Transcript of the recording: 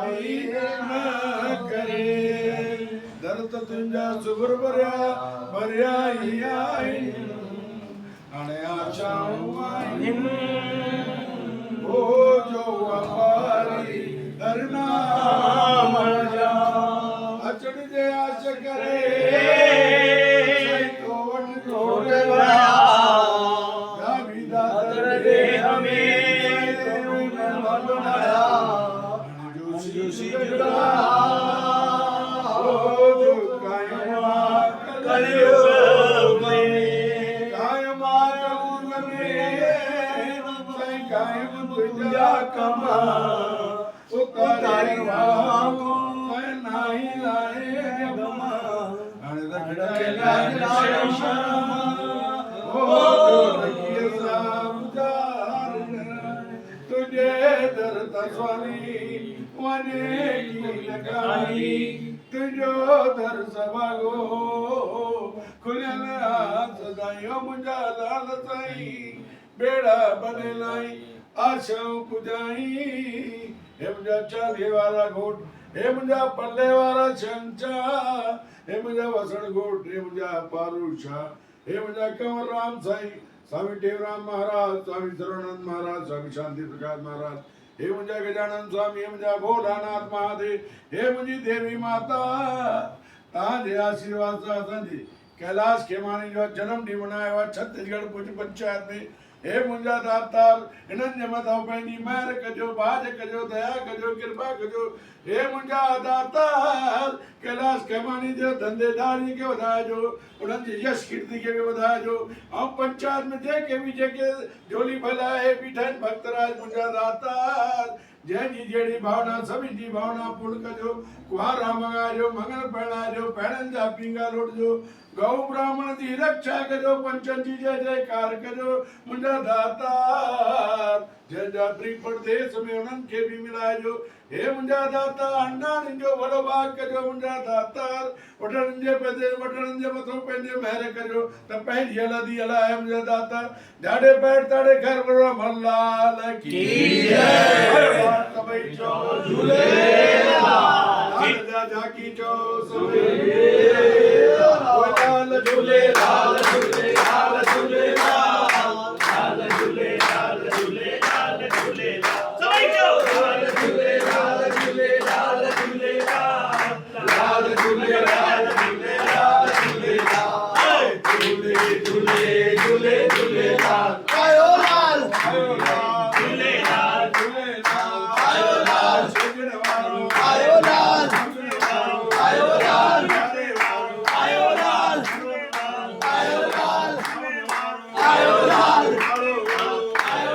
شادي نه ڪري. در ته تنهنجا صبر ڀريا ڀريا ئي آهن، هاڻي آشائون آهن. هو جو واپاري در نام جا، اچڻ جي آش ڪري سائين تو وٽ ڊوڙي ويا. داوي دادر ڏيهه ۾ سائين تو ۾ ملهايا، هاڻي جوشي جدا. هو جو قائم آ ڪليوگ ۾، قائم آ ڪليوگ ۾ سائين قائم تنهنجا ڪم، اتاري واهه سائين ناهي لاهي غم، هاڻي رکجانء شرم. هو جو لڳي سان گذارڻ، تنهنجي در تان سوالي وڃي ڪين ڪائي. تنهنجو در سڀاڳو کليل آ سدائين، او منهنجا لال سائين ٻيڙا ٻڏي لائين، آشائون پڄائين. هي منهنجا چاليهي وارا گهوٽ، هي منهنجا پلي وارا شهنشاهه، هي منهنجا وسڻ گهوٽ، هي منهنجا پارو شاهه، هي منهنجا ڪنور رام سائين، سوامي ٽيئونرام مهاراج، سوامي سرونند مهاراج، سوامي شانتي پرڪاش مهاراج، هي منهنجا گجانند سوامي، هي منهنجا ڀولاناٿ مهاديو، هي منهنجي ديوي ماتا، توهان جي آشيرواد سان اسان جي ڪيلاش کيماڻي جو اڄ جنم ڏينهن منايو آهي ڇتيسڳڙهه ڀڄ پنچائت ۾. هي منهنجا داتار، هنن جي مٿان پنهنجي مهر ڪجو، ٻاجهه ڪجو، ديا ڪجو، ڪرپا ڪجو. هي منهنجا داتار، ڪيلاش کيماڻي جي ڌنڌي ڌاڙيء کي وڌائجو، انهن جي يش ڪيرتي کي به وڌائجو ۽ پنچائت ۾ جيڪي به جيڪي جهولي ڦهلائي بيٺا آهن ڀڳتراج منهنجا داتار، جنهن جي جهڙي ڀاونا سڀني جي ڀاونا پورڻ ڪجو، ڪنوارا مڱائجو، مڱڻ پرڻائجو، پهڻن جا پينگها لوٽجو، گئو براهمڻ جي رکشا ڪجو، پنچن جي جئه جئڪار ڪجو، منهنجا داتار، جنهن جا ٽي پرديس ۾ انهن کي به ملائجو، هي منهنجا داتا، انڊاڻين جو ڀلو ڀاڳ ڪجو، منهنجا داتار، وٺڻن جي پنهنجي وٺڻن جي مٿو پنهنجي مهر ڪجو ته پنهنجي هلندي هلائي منهنجا داتا، جاڏي پيٽ تاڏي خير ورو امر لال ڪي جئه. ٻار سڀئي چئو جهوليلال، لال جا جاڪي چئو سڀئي جهوليلال، جهوليلال.